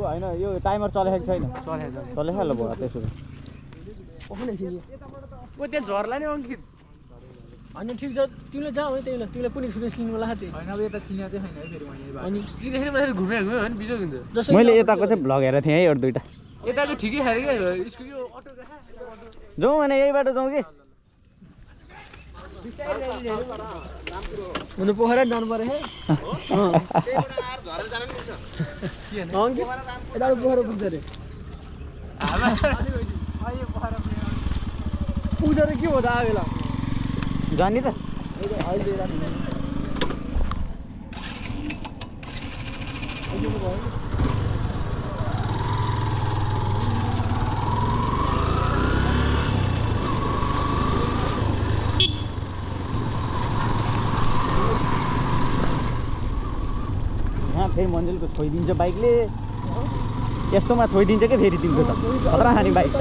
हैन यो टाइमर चलेको छैन चलेको ल भयो त्यसो भए ओ त्यहाँ झर्ला नि अंकित अनि ठीक छ तिमीले जाऊ है त्यही ल तिमीले कुनै एक्सपिरियन्स लिनु होला त्यही हैन अब यता चिन्या चाहिँ छैन है फेरि मैले अनि चिन्दाखेरि मैले घुमे हो नि बिजो हुन्छ मैले यताको चाहिँ भ्लग हेरेको थिएँ है एउटा दुईटा यता चाहिँ ठिकै खारे के यसको यो अटो जाउँ भने यही बाटो जाउँ कि हुनु पोखरा जानु पर्यो है यता पोखरा पुग्छ रे पुग्छ रे के हो त आवेला जानी त फेरि मन्जिलको छोइदिन्छ बाइकले यस्तोमा छोइदिन्छ कि फेरि तिम्रो त खतरा खाने बाइक त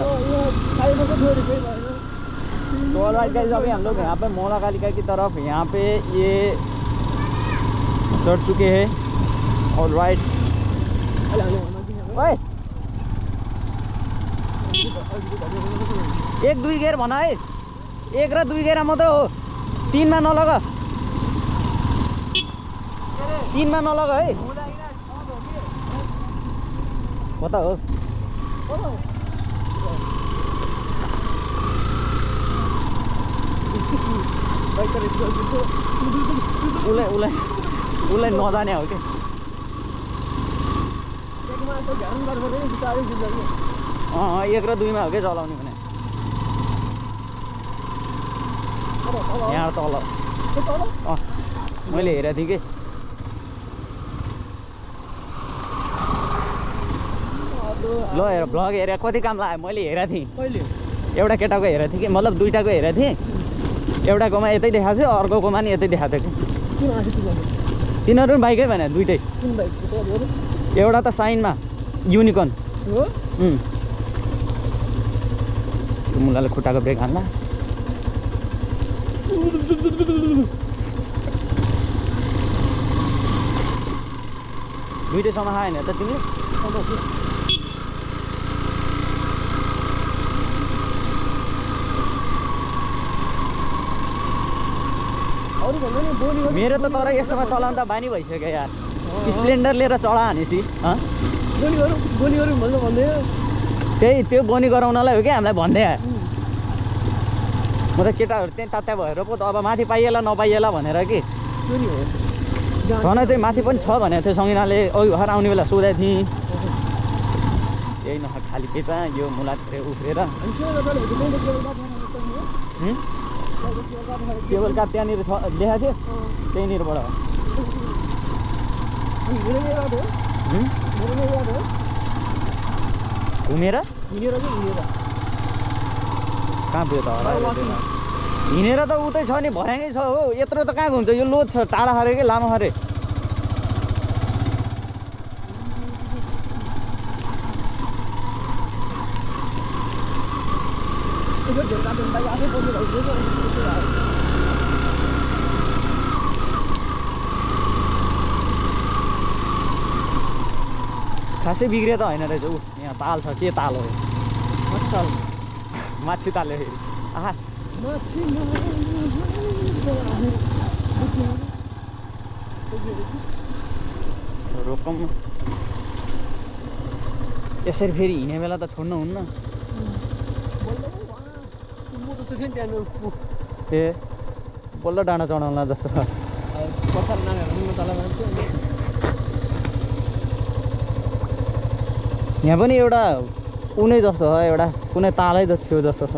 तो ऑलराइट गाइस अभी हम लोग यहाँ पे मोला कालिका की तरफ यहाँ पे ये चढ़ चुके हैं ऑलराइट ओए एक दुई गेर भन है एक र दुई गेर मात्र हो तीनमा नलग तीनमा नलग है कता हो उसलाई नजाने हो कि एक र दुईमा हो कि चलाउने भने यहाँ तल मैले हेरेको थिएँ कि ल हेर भ्लग हेरेर कति काम लाग्यो मैले हेरेको थिएँ एउटा केटाको हेरेको थिएँ कि मतलब दुईटाको हेरेको थिएँ एउटाकोमा यतै देखाएको थियो अर्कोकोमा नि यतै देखाएको थियो कि तिनीहरू पनि बाइकै भने दुइटै एउटा त साइनमा युनिकर्न मुलाले खुट्टाको ब्रेक हान्ला दुइटैसम्म खाएन त तिमीले मेरो त तर यस्तोमा चलाउनु त बानी भइसक्यो यार स्प्लेन्डर लिएर चढा हानेसी त्यही त्यो बोनी गराउनलाई हो कि हामीलाई भन्दै आयो म त केटाहरू त्यहीँ तात्या भएर पो त अब माथि पाइएला नपाइएला भनेर कि छन चाहिँ माथि पनि छ भनेको थियो सङ्गिनाले भर्खर आउने बेला सोधेको थिएँ यही न खाली पेटमा यो मुलातिर उफ्रेर केबल कार त्यहाँनिर छ लेखाएको थियो त्यहीँनिरबाट घुमेर कहाँ पुग्यो त हिँडेर त उतै छ नि भर्याङै छ हो यत्रो त कहाँ हुन्छ यो लोड छ टाढा खरे कि लामो खरे खासै बिग्रियो त होइन रहेछ ऊ यहाँ ताल छ के ताल हो माछी ताल्यो फेरि आहा रोकम यसरी फेरि हिँड्ने बेला त छोड्नु हुन्न ए बल्ल डाँडा चढाउला जस्तो छ यहाँ पनि एउटा कुनै जस्तो छ एउटा कुनै तालै थियो जस्तो छ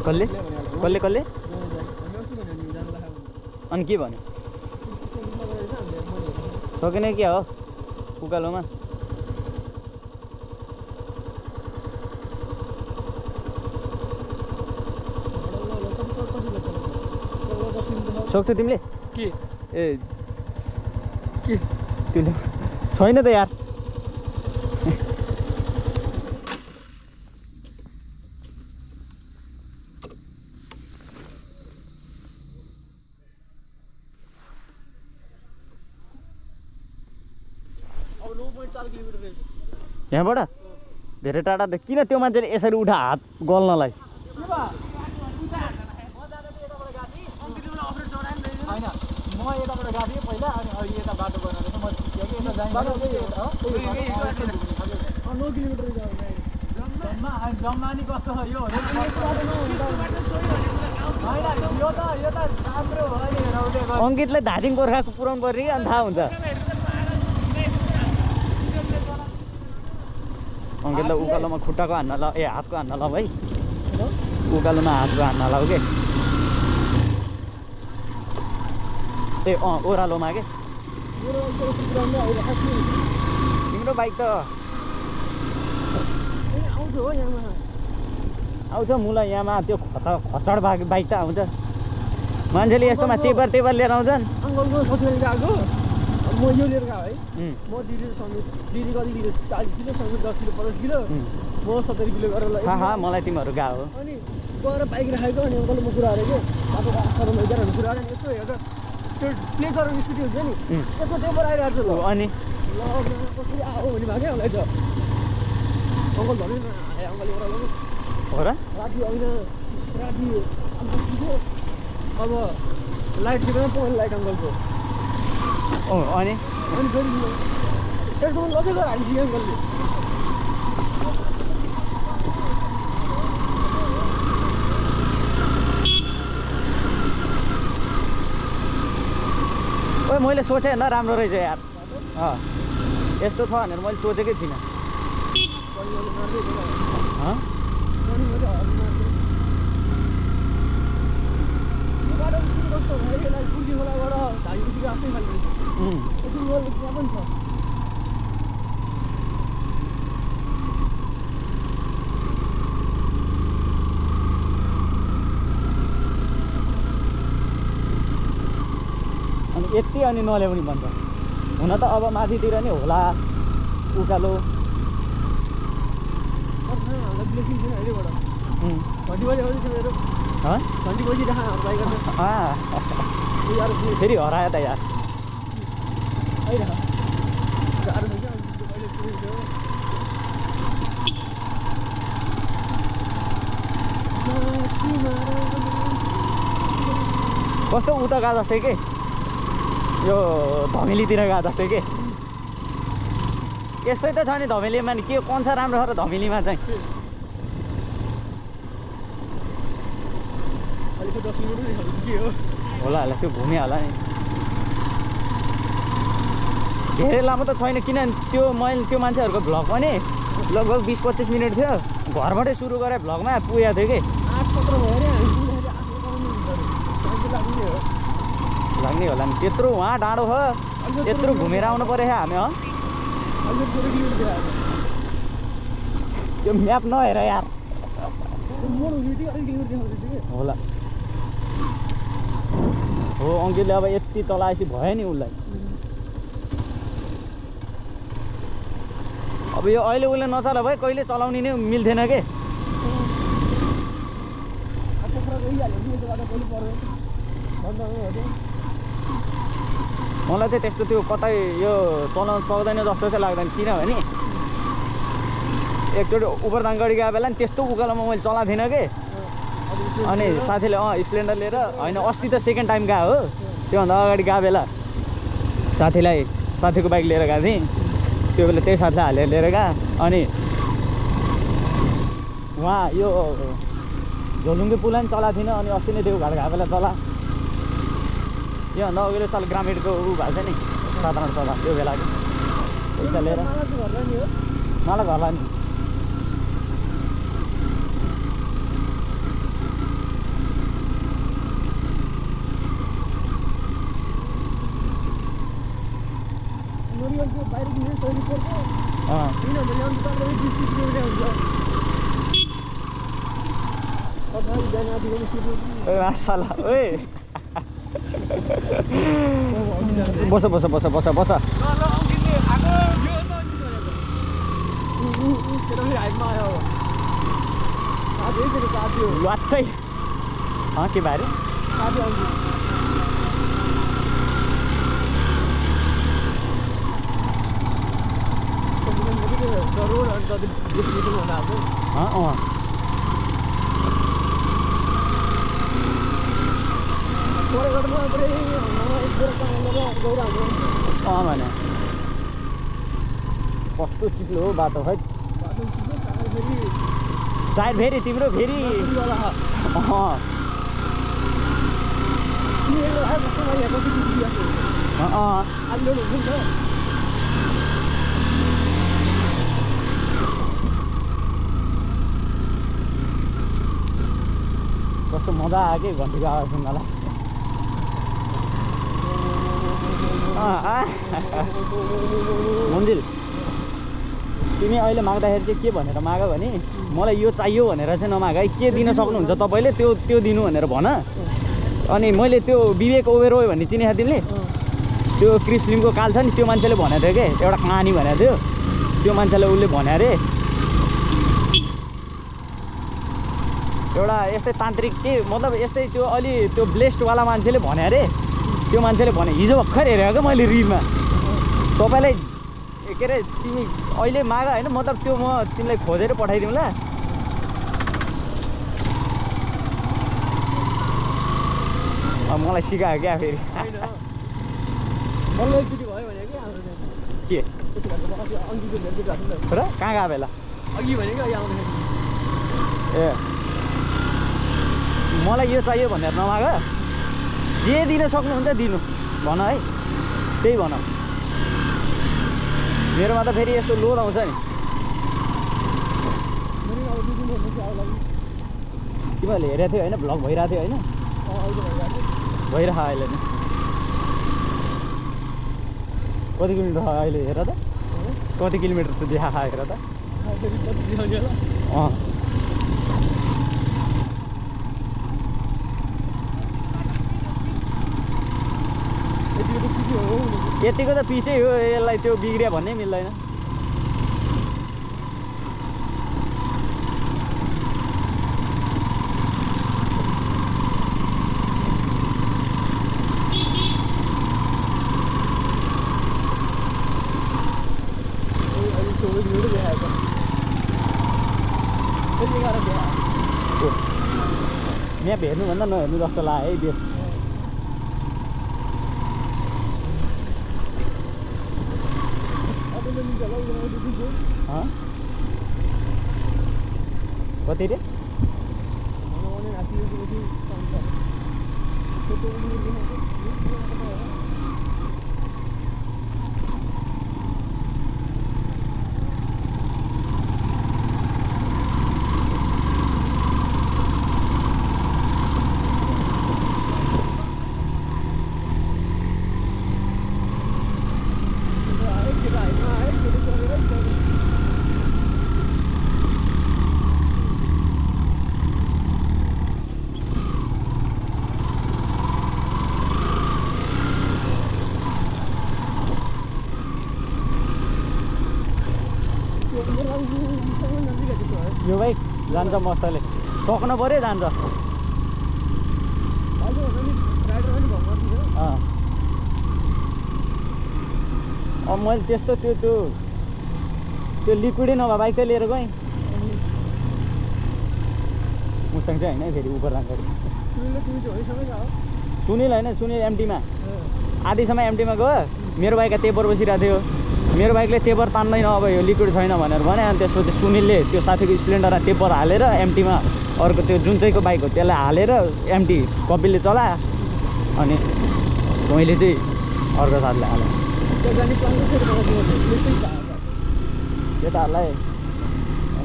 कसले कसले कसले अनि के भन्यो सकिने क्या हो उकालोमा सक्छौ तिमीले के ए के तिमीले छैन त यार 4 किलोमिटर रहेछ यहाँबाट धेरै टाढा त किन त्यो मान्छेले यसरी उठा हात गल्नलाई होइन म यताबाट गएको थिएँ पहिला अनि अहिले यता बाटो बनाएर म यता 9 किलोमिटर जम्मा नि कस्तो हो यो होइन यो त राम्रो हो अहिले अङ्कितलाई धादिङ गोर्खाको पुऱ्याउनु पर्ने कि अनि थाहा हुन्छ अङ्कितलाई उकालोमा खुट्टाको हान्न ल हातको हान्न ल भाइ उकालोमा हातको हान्न लाऊ के ओह्रालोमा के तिम्रो बाइक त आउँछ मुला यहाँमा त्यो खचड बाइक त आउँछ मान्छेले यस्तोमा तेपर लिएर आउँछन् अङ्कलको ससुराली गएको म यो लिएर गएको है म दिदीसँग दिदी कति किलो 40 किलो सँग 10 किलो 50 किलो म 70 किलो गरेर मलाई तिमीहरू गएको हो अनि गएर बाइक राखेको अनि अङ्कलले म कुरा गरेको बाटोको आसपासमा इधरहरू कुरा गरेर यसो हेर त्यो प्ले गरेर स्कुटी हुन्छ नि त्यसको टेम्पर आइरहेको छ अनि ल कसरी आऊ भने भागे मलाई त अङ्कल भन्यो न अङ्कल एउटा लग्यो हो र राति होइन राति अब लाइट थिएन पहिलो लाइट अङ्कलको अनि फेरि त्यसमा लजै गएर हालिदियो अङ्कलले ओए मैले सोचेँ होइन राम्रो रहेछ यार यस्तो छ भनेर मैले सोचेकै थिइनँ अनि यति अनि नल्याउने भन्छ हुन त अब माथितिर नि होला उकालो फेरि हरायो त यार कस्तो उता गएको जस्तै के यो धमेलीतिर गएको जस्तै के यस्तै त छ नि धमेलीमा नि के कन्छ राम्रो छ र धमेलीमा चाहिँ होला होला त्यो घुम्यो होला नि धेरै लामो त छैन किन त्यो मैले त्यो मान्छेहरूको भ्लग पनि लगभग 20-25 मिनट थियो घरबाटै सुरु गरेँ भ्लगमा पुगेको थियो कि 8-17 भयो लाग्ने होला नि त्यत्रो उहाँ डाँडो हो त्यत्रो घुमेर आउनु पऱ्यो हामी त्यो म्याप नहेर यार होला हो अङ्कितले अब यति चलाएपछि भयो नि उसलाई अब यो अहिले उसले नचला भए कहिले चलाउने नै मिल्थेन के मलाई चाहिँ त्यस्तो त्यो कतै यो चलाउन सक्दैन जस्तो चाहिँ लाग्दैन किनभने एकचोटि उपरदाङ गढी गएको बेला नि त्यस्तो उकालोमा मैले चलाएको थिइनँ कि अनि साथीले स्प्लेन्डर लिएर होइन अस्ति त सेकेन्ड टाइम गएको हो त्योभन्दा अगाडि गएको बेला साथीको बाइक लिएर गएको थिएँ त्यो बेला त्यही साथीलाई हालेर लिएर गएको अनि उहाँ यो झोलुङ्गे पुल पनि चलाएको थिइनँ अनि अस्ति नै देउघाट गएको बेला चला योभन्दा अघिल्लो साल ग्रामीणको ऊ भएको थियो नि साधारण सभा त्यो बेलाको पैसा लिएर मलाई घरलाई नि मासाला ओए बस वाच्चै के बारे रोड अनि जति डेस्टिनेसन भन्दा हाल्छ भने कस्तो चिप्लो हो बाटो है टायर फेरि तिम्रो फेरि कस्तो मजा आयो कि घन्टीको आवाज सुन्नलाई मन्जिल तिमी अहिले माग्दाखेरि चाहिँ के भनेर माग भने मलाई यो चाहियो भनेर चाहिँ नमाग है के दिन सक्नुहुन्छ तपाईँले त्यो दिनु भनेर भन अनि मैले त्यो विवेक ओबेरोय भन्ने चिनेको तिमीले त्यो क्रिस फिल्मको काल छ नि त्यो मान्छेले भनेको थियो कि एउटा कहानी भनेको थियो त्यो मान्छेलाई उसले भने अरे एउटा यस्तै तान्त्रिक के मतलब यस्तै त्यो अलि त्यो ब्लेस्डवाला मान्छेले भने अरे त्यो मान्छेले भने हिजो भर्खर हेरेको क्या मैले रिलमा तपाईँलाई के अरे तिमी अहिले माग होइन मतलब त्यो म तिमीलाई खोजेर पठाइदिउँ ल मलाई सिकायो क्या फेरि के र कहाँ गयो बेला अघि भनेको ए मलाई यो चाहियो भनेर नमाग जे दिन सक्नुहुन्छ दिनु भन है त्यही भन मेरोमा त फेरि यस्तो लोड आउँछ नि तिमीहरूले हेरेको थियो होइन भ्लग भइरहेको थियो होइन भइरह अहिले नि कति किलोमिटर अहिले हेर त कति किलोमिटर चाहिँ देखा हेर त यतिको त पिछे हो यसलाई त्यो बिग्रिया भन्नै मिल्दैन म्याप हेर्नुभन्दा नहेर्नु जस्तो लाग्यो है देश कति रे यो भाइ जान्छ मस्तले सक्नु पऱ्यो जान्छ अब मैले त्यस्तो त्यो लिक्विडै नभए बाइक त लिएर गएँ मुस्ताङ चाहिँ होइन फेरि उपर जान्छ सुनिल होइन सुनिल एमटीमा आधी समय एमटीमा गयो मेरो बाइक तेबर बसिरहेको थियो मेरो बाइकले तेबर तान्दैन अब यो लिक्विड छैन भनेर भने अनि त्यसपछि सुनिलले त्यो साथीको स्प्लेन्डरमा तेबर हालेर एमटीमा अर्को त्यो जुन चाहिँको बाइक हो त्यसलाई हालेर एमटी कपिलले चलायो अनि मैले चाहिँ अर्को साथीलाई हालेँ केटाहरूलाई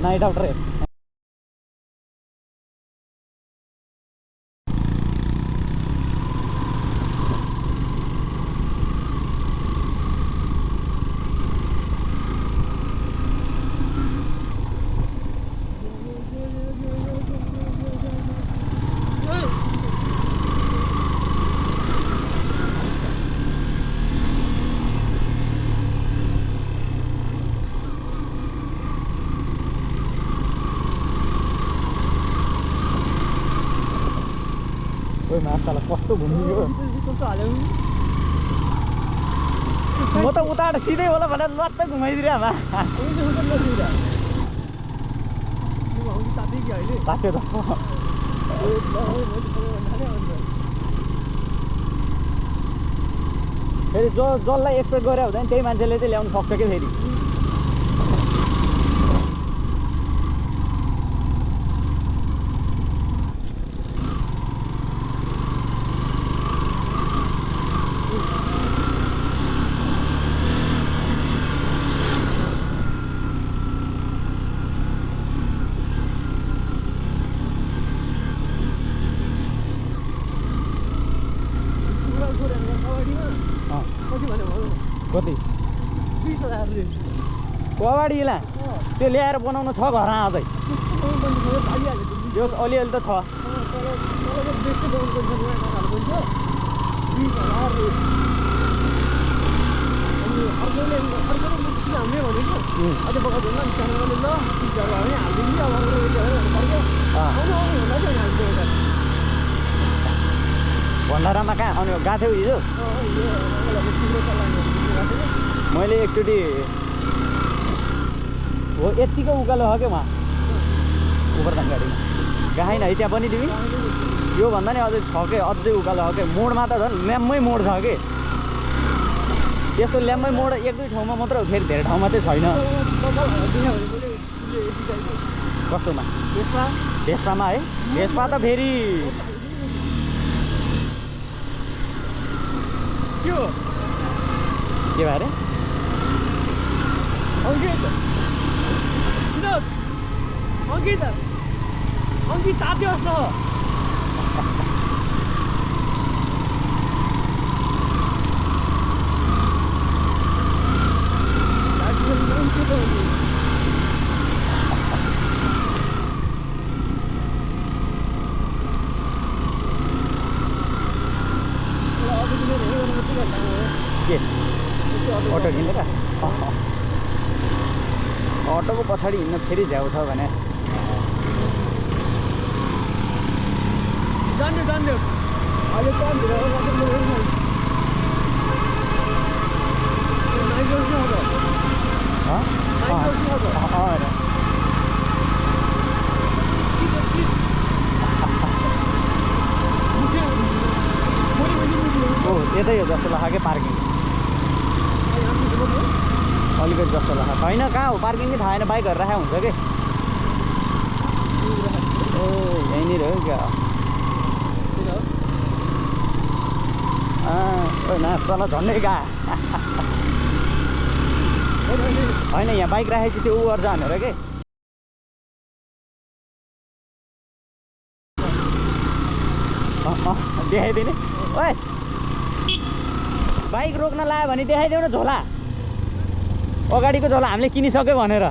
नाइट आउट रे मासाला कस्तो घुम्यो म त उताबाट सिधै होला भनेर लत्त घुमाइदिएर आमा तात्यो त फेरि जसलाई एक्सपेक्ट गरेर हुँदैन त्यही मान्छेले चाहिँ ल्याउनु सक्छ कि फेरि कति 20,000 कबाडीलाई त्यो ल्याएर बनाउनु छ घर अझै जोस् अलिअलि त छ भण्डारामा कहाँ अनि गएको थियौ हिजो मैले एकचोटि हो यत्तिको उकालो हो क्या उहाँ उबरदान गाडीमा गएन है त्यहाँ पनि तिमी योभन्दा नि अझै छ के अझै उकालो हो क्या मोडमा त झन् ल्याम्मै मोड छ कि त्यस्तो ल्याम्मै मोड एक दुई ठाउँमा मात्र हो फेरि धेरै ठाउँमा चाहिँ छैन कस्तोमा भेस्पामा है भेस्पा त फेरि के भयो अरे अङ्कित तात्योस् न के अटो किनेर अटोको पछाडि हिँड्न फेरि झ्याउ छ भने जान्यो अहिले काम यतै हो जस्तो लाग्यो क्या पार्किङ अलिकति जस्तो लाग्छ छैन कहाँ हो पार्किङ नै थाहा छैन बाइकहरू राखेको हुन्छ कि ए यहीँनिर हो क्या नासला झन्डै गा होइन यहाँ बाइक राखेपछि त्यो उ गर्छ भनेर के देखाइदिने ओए बाइक रोक्न लायो भने देखाइदेऊ न झोला अगाडिको झोला हामीले किनिसक्यो भनेर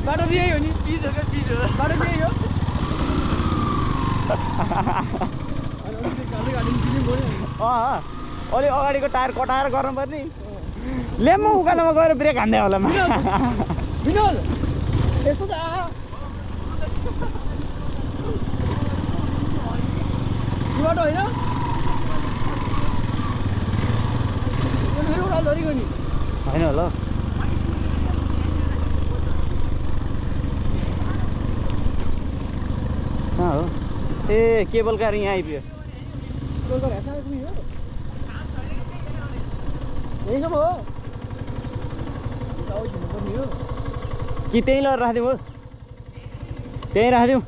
बाटो दिए हो नि बाटो दिए हो अलि अगाडिको टायर कटाएर गर्नुपर्ने लेम्बो उकालोमा गएर ब्रेक हान्दै होला विनोद यसो त बाटो होइन होइन होला कहाँ हो ए केबल कार यहाँ आइपुग्यो कि त्यहीँ लगेर राखिदिउँ हो त्यहीँ राखिदिउँ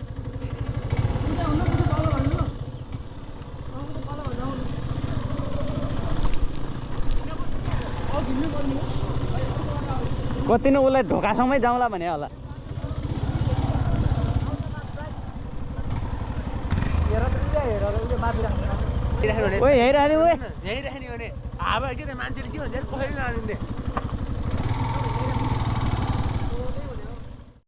कति न उसलाई ढोकासम्मै जाउँला भने होला यहीँ राख्नु ओ यहीँ राखिदिउँ यहीँ राख्ने भने हावा के त मान्छेले के भन्छ कसरी नराख्ने